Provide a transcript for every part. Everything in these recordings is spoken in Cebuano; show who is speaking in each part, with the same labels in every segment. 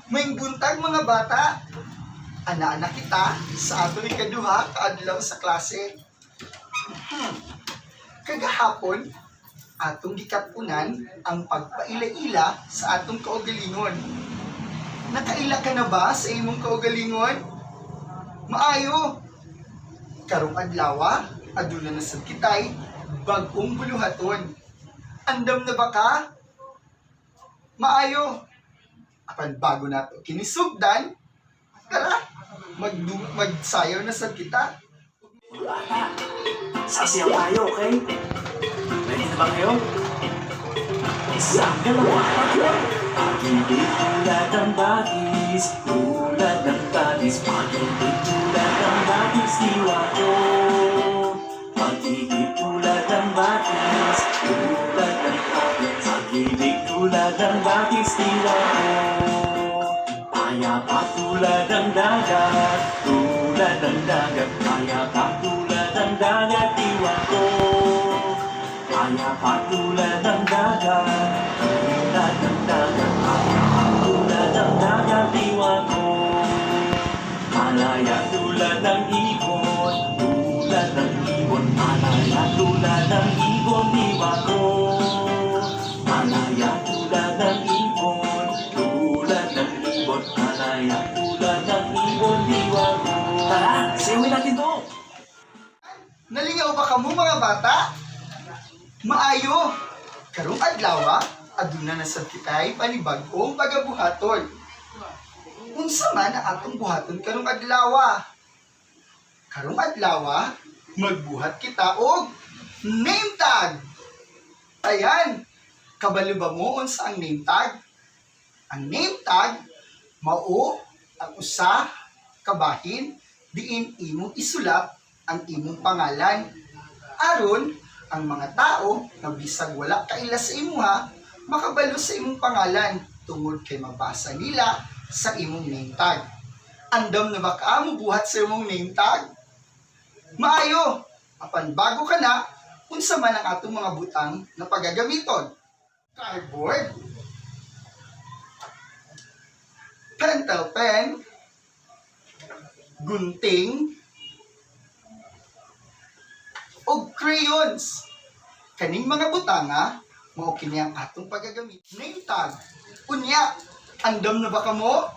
Speaker 1: Maayong buntag, mga bata. Ana-ana kita sa atong ikaduha kaadlaw sa klase. Kagahapon, atong gikatunan ang pagpaila-ila sa atong kaugalingon. Nakaila ka na ba sa imong kaugalingon? Maayo! Karong adlawa, aduna na sad kitay bag-ong buluhaton. Andam na ba ka? Maayo! Apan bago nato kini sugdan, tara, magsayaw na sad kita.
Speaker 2: Bata, sasayaw tayo, okay? Ready na ba kayo? Isa, dalawa, tatlo. Pag-ibig tulad ng batis, tulad ng batis. Pag-ibig tulad ng batis, diwa ko. Pag-ibig tulad ng batis, tulad ng batis. Pag-ibig tulad ng batis, diwa ko. Payapa tulad ng dagat, tulad ng dagat. Payapa tulad ng dagat, diwa ko. Payapa tulad ng dagat, tulad ng dagat. Payapa tulad ng dagat, diwa ko. Malaya tulad ng ibon, tulad ng ibon. Malaya tulad ng ibon, diwa ko. Malaya tulad ng ibon, tulad ng ibon. Malaya tulad ng ibon, diwa ko. Tara, sayawin natin to!
Speaker 1: Nalingaw ba kamo, mga bata? Maayo! Karong adlaw, aduna na sad kitay panibag-ong pagabuhaton. Unsa man ang atong buhaton karong adlaw? Karong adlaw, magbuhat kita og name tag. Ayan, kabalo ba mo unsa ang name tag? Ang name tag mao ang usa kabahin diin imong isulat ang imong pangalan aron ang mga tao nga bisag wala kaila sa imuha, makabalo sa imong pangalan tungod kay mabasa nila sa imong name tag. Andam na ba ka buhat sa imong name tag? Maayo! Apan bago ka na, unsa man ang atong mga butang na pagagamiton? Cardboard, pentel pen, gunting, og crayons. Kaning mga butanga, mao kini ang atong pagagamit. Name tag. Unya, andam na ba kamo?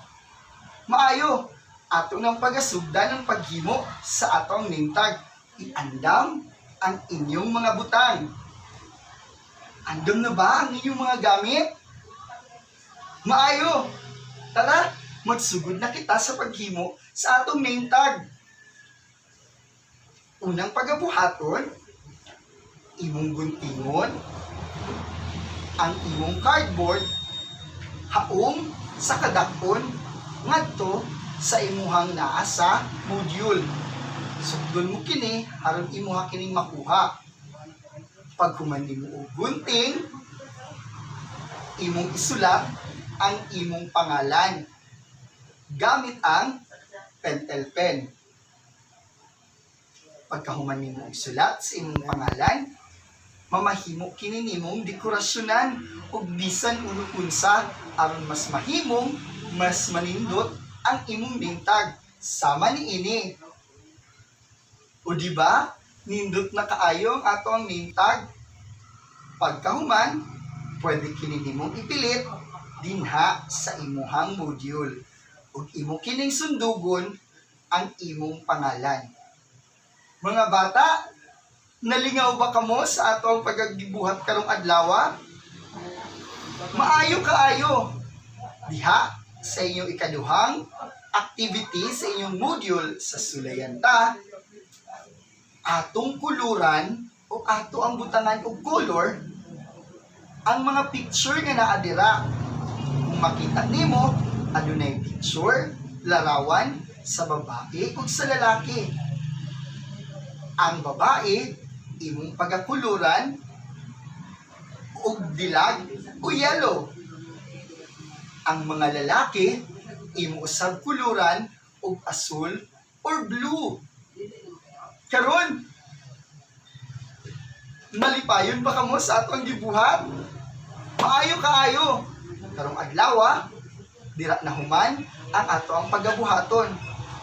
Speaker 1: Maayo, ato nang pagasugdan ang paghimo sa atong name tag. Iandam ang inyong mga butang. Andam na ba ang inyong mga gamit? Maayo! Tara, magsugod na kita sa paghimo sa atong name tag. Unang pagabuhaton, imong guntingon ang imong cardboard haom sa kadakon ngadto sa imuhang naa sa module. Sukdon mo kini aron imuha kining makuha. Paghuman nimo og gunting, imong isulat ang imong pangalan gamit ang pentel pen. Pagkahuman nimo og sulat sa imong pangalan, mamahimo kini nimong dekorasyonan og bisan uno unsa aron mas mahimong mas manindot ang imong name tag sama niini. O di ba? Nindot na kaayo ang ato ang name tag. Pagkahuman, pwede kini nimong ipilit dinha sa imuhang module ug imo kining sundugon ang imong pangalan. Mga bata, nalingaw ba kamo sa atong pagagibuhat karong adlaw? Maayo kaayo. Diha sa inyong ikaduhang activity sa inyong module sa Sulayan Ta, atong kuluran o ato ang butangan og color ang mga picture nga naa dira. Kung makita nimo, adunay picture, larawan sa babae ug sa lalaki. Ang babae, imong pagakuluran og dilag o yellow. Ang mga lalaki, imo usab kuluran og asul or blue. Karon, malipayon ba kamo sa atong gibuhat? Maayo kaayo. Karong adlaw, Dira na human ang ato ang pagabuhaton.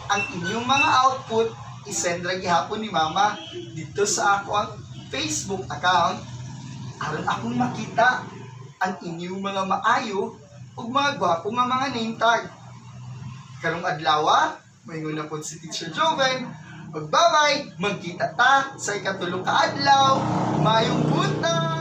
Speaker 1: Ang inyong mga output, isend ra gihapon ni Mama dito sa ako ang Facebook account aron akong makita ang inyong mga maayo ug mga gwapo nga mga name tag. Karong adlaw, moingon na pod si Teacher Joven. Magbabay, magkita ta sa ikatulo ka adlaw. Maayong buntag!